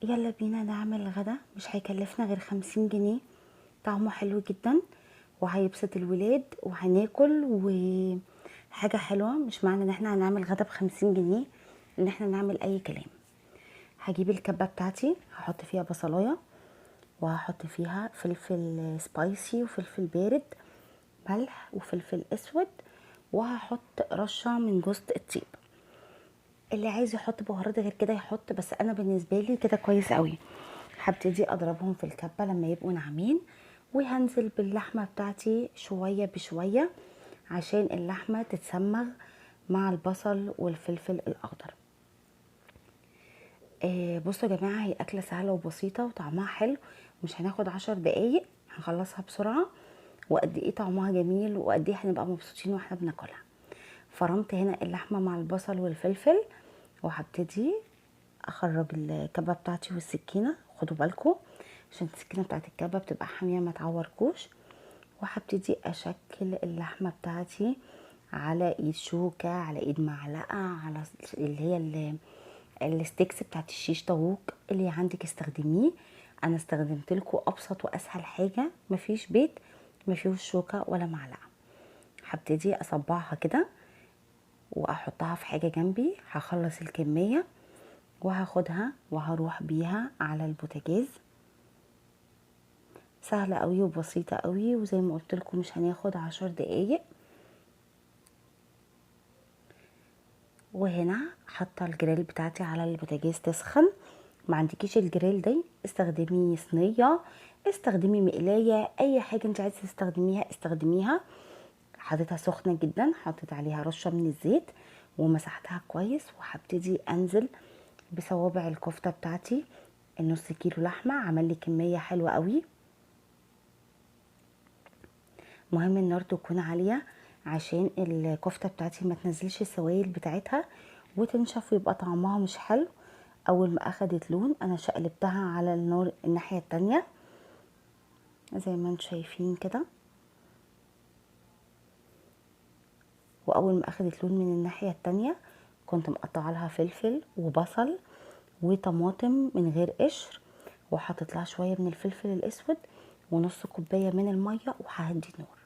يلا بينا نعمل غدا مش هيكلفنا غير 50 جنيه، طعمه حلو جدا وهيبسط الولاد وهناكل وحاجة حلوة. مش معنى ان احنا هنعمل غدا ب50 جنيه ان احنا نعمل اي كلام. هجيب الكبة بتاعتي، هحط فيها بصلاية وهحط فيها فلفل سبايسي وفلفل بارد، ملح وفلفل اسود، وهحط رشة من جوزة الطيب. اللي عايز يحط بهارات غير كده يحط، بس انا بالنسبة لي كده كويس قوي. هبتدي اضربهم في الكبة لما يبقوا ناعمين، وهنزل باللحمة بتاعتي شوية بشوية عشان اللحمة تتسمغ مع البصل والفلفل الاخضر. بصوا يا جماعة، هي اكلة سهلة وبسيطة وطعمها حلو، مش هناخد 10 دقايق، هنخلصها بسرعة. وقد ايه طعمها جميل وقد ايه هنبقى مبسوطين واحنا بناكلها. فرمت هنا اللحمة مع البصل والفلفل، وهبتدي اخرج الكبة بتاعتي والسكينة. خدوا بالكم عشان السكينة بتاعت الكبة بتبقى حامية ما تعوركوش. وهبتدي اشكل اللحمة بتاعتي على ايد شوكة، على ايد معلقة، على اللي هي الستيكس بتاعت الشيش طاووق اللي عندك استخدميه. انا استخدمت لكم ابسط واسهل حاجة، مفيش بيت مفيهوش شوكة ولا معلقة. هبتدي اصبعها كده واحطها في حاجة جنبي. هخلص الكمية وهاخدها وهروح بيها على البوتاجاز. سهلة قوي وبسيطة قوي، وزي ما قلت لكم مش هناخد 10 دقايق. وهنا حاطه الجريل بتاعتي على البوتاجاز تسخن. ما عندكيش الجريل دي استخدمي صينية، استخدمي مقلايه، اي حاجة انت عايزه تستخدميها استخدميها. حطيتها سخنة جدا، حطيت عليها رشه من الزيت ومسحتها كويس. وهبتدي انزل بصوابع الكفتة بتاعتي. النص كيلو لحمه عمل لي كمية حلوة قوي. مهم النار تكون عالية عشان الكفتة بتاعتي ما تنزلش السوائل بتاعتها وتنشف ويبقى طعمها مش حلو. اول ما اخدت لون انا شقلبتها على النار الناحية التانية زي ما انتم شايفين كده. واول ما اخدت لون من الناحية التانية كنت مقطعه لها فلفل وبصل وطماطم من غير قشر، وحطيت لها شوية من الفلفل الاسود ونص كوباية من المية، وههدي النار.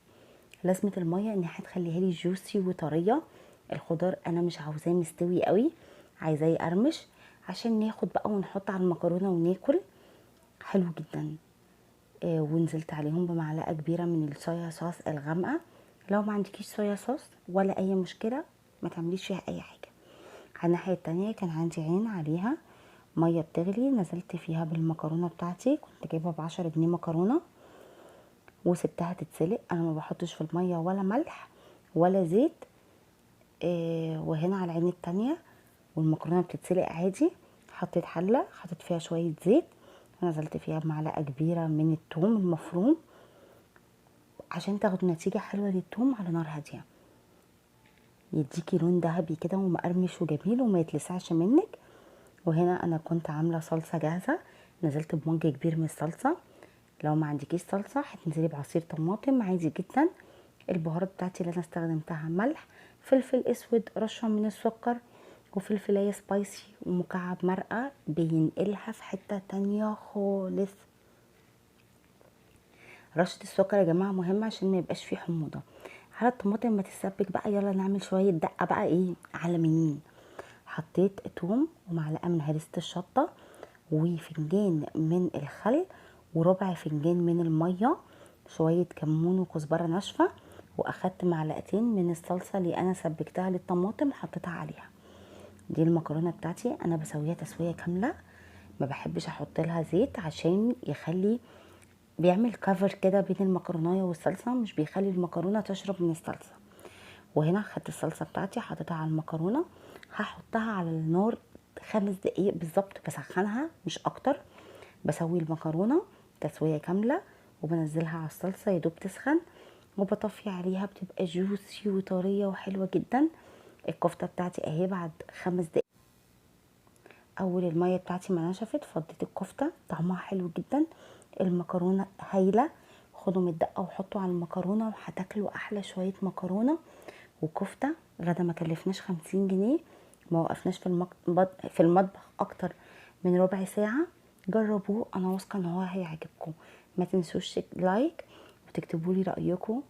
لازمه المية ان هتخليها لي جوسي وطريه. الخضار انا مش عاوزاه مستوي قوي، عايزاه يقرمش عشان ناخد بقى ونحط على المكرونه وناكل حلو جدا. ونزلت عليهم بمعلقه كبيرة من الصويا صوص الغامقه. لو ما عندكيش صويا صوص ولا اي مشكلة، ما تعمليش فيها اي حاجة. على الناحية التانية كان عندي عين عليها مية بتغلي، نزلت فيها بالمكرونه بتاعتي. كنت جايبه ب10 جنيه مكرونه وسبتها تتسلق. انا ما بحطش في المية ولا ملح ولا زيت. وهنا على العين التانية والمكرونه بتتسلق عادي، حطيت حله حطيت فيها شوية زيت، ونزلت فيها بمعلقه كبيرة من الثوم المفروم عشان تاخد نتيجة حلوة للثوم على نار هادية، يديكي لون ذهبي كده ومقرمش وجميل وما يتلسعش منك. وهنا انا كنت عامله صلصه جاهزة، نزلت بمج كبير من الصلصه. لو ما عندكيش صلصه هتنزلي بعصير طماطم عادي جدا. البهارات بتاعتي اللي انا استخدمتها ملح، فلفل اسود، رشه من السكر، وفلفلايه سبايسي، ومكعب مرقه بينقلها في حتة تانية خالص. رشه السكر يا جماعة مهمة عشان ما يبقاش فيه حموضه. على الطماطم ما تتسبك بقى، يلا نعمل شوية دقه بقى ايه على منين. حطيت توم ومعلقة من هريسه الشطه وفنجان من الخل وربع فنجان من المية، شوية كمون وكزبره ناشفة، واخدت معلقتين من الصلصه اللي انا سبكتها للطماطم حطيتها عليها. دي المكرونه بتاعتي انا بسويها تسويه كاملة، ما بحبش احط لها زيت عشان يخلي بيعمل كفر كده بين المكرونه والصلصه، مش بيخلي المكرونه تشرب من الصلصه. وهنا خدت الصلصه بتاعتي حطيتها على المكرونه، هحطها على النار 5 دقايق بالظبط، بسخنها مش اكتر. بسوي المكرونه تسويه كاملة وبنزلها على الصلصه يا دوب تسخن، وبطفي عليها، بتبقى جوسي وطريه وحلوه جدا. الكفتة بتاعتي اهي بعد 5 دقايق اول المية بتاعتي ما نشفت، فضيت الكفتة، طعمها حلو جدا. المكرونه هايلة، خدوا من الدقة وحطوا على المكرونه وهتاكلوا احلى شوية مكرونه وكفته. غدا ما كلفناش 50 جنيه، ما وقفناش في المطبخ اكتر من ربع ساعة. جربوه، انا واثقة ان هو هيعجبكم. ما تنسوش like وتكتبوا لي رايكم.